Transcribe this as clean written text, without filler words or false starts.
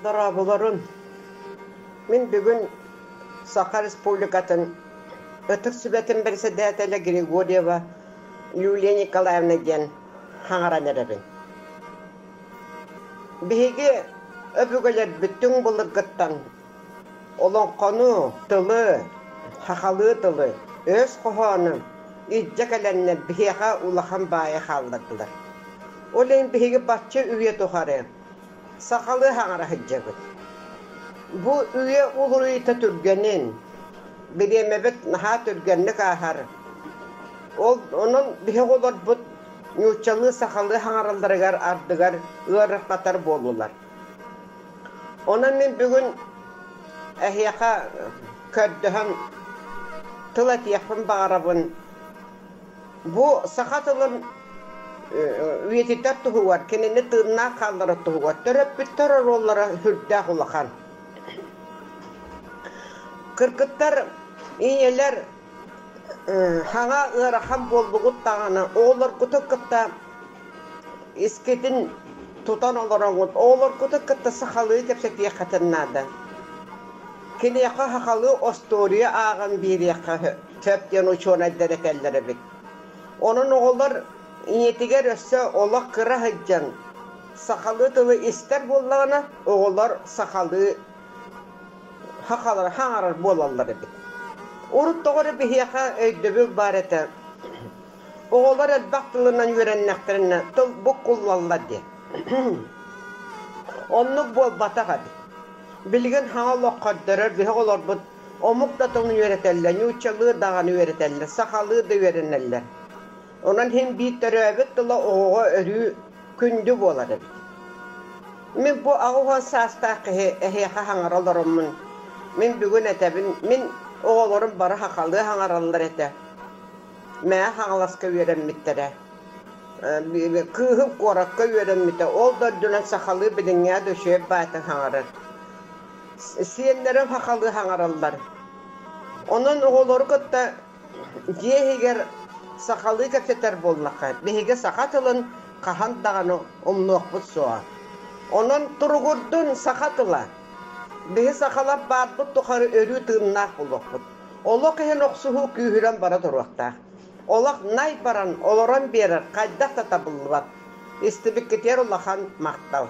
Дорооболорун! Мин бүгүн Саха Республикатын Ытык Сүбэтин бэрэссэдээтэлэ Григорьева Юлия Николаевна диэн хаҥаран эрэбин. Биһиги өбүгэлэрбит түҥ былыргыттан олоҥхону, тылы, сахалыы тылы, өс хоһоону илдьэ кэлэннэр биһиэхэ улахан баайы хааллардылар. Ол иһин биһиги бачча үйэ тухары сахалыы хаҥара сылдьабыт. Бу үйэ уларыйыыта түргэнин, бириэмэбит наһаа түргэнник ааһар. Ол онон биһиги оҕолорбут нууччалыы сахалыы хаҥаралларыгар ардыгар ыарырҕатар буоллулар. Онон мин бүгүн эһиэхэ көрдөһөн тыл этиэхпин баҕарабын. Бу саха тылын үйэтитэр туһугар, кинини тыыннаах хаалларар туһугар төрөппүттэр оруоллара сүрдээх улахан. Кыргыттар, ийэлэр хаҥа ыарахан буоллугут даҕаны оҕолоргутун кытта искитин тутан олороҥҥут, оҕолоргутун кытта сахалыы кэпсэтиэххитин наада. Киниэхэ сахалыы остуоруйа ааҕан биэриэххэ сөп диэн учуонайдар этэллэр эбит. Онон оҕолор ийэтигэр өссө олох кыра сылдьан сахалыы тылы истэр буоллаҕына, оҕолор сахалыы хаҥарар буолаллар эбит. Урут тоҕо эрэ биһиэхэ өйдөбүл баар этэ. Оҕолор элбэх тылынан үөрэннэхтэринэ тыл буккуллаллар диэн. Оннук буолбатах эбит. Билигин хаҥа олох көрдөрөр биһи оҕолорбут омук да тылын үөрэтэллэр, нууччалыы даҕаны үөрэтэллэр, сахалыы да үөрэнэллэр. Онон иһин биир төрөөбүт тыла оҕоҕо өрүү күндү буолар эбит. Мин бу 80 саастаах киһи эһиэхэ хаҥара олороммун, мин бүгүн этэбин, мин оҕолорум бары сахалыы хаҥараллар этэ. Мэҥэ Хаҥаласка үөрэммиттэрэ. Кыыһым куоракка үөрэммитэ, ол да үрдүнэн сахалыы билиҥҥээ да үчүгэй баайтын хаҥарар. Сиэннэрим сахалыы хаҥараллар. Онон оҕолору кытта дьиэ иһигэр сахалыы кэпсэтэр буоллахха, биһиги саха тылын хаһан даҕаны умнуохпут суоҕа. Онон туругурдун саха тыла. Биһи сахалар баарбыт тухары өрүү тыыннаах буолуохпут. Олох иһин охсуһуу күүһүрэн бара туруохтаах. Олох най баран, олорон биэрэр хайдах да табыллыбат. Истибиккитигэр улахан махтал.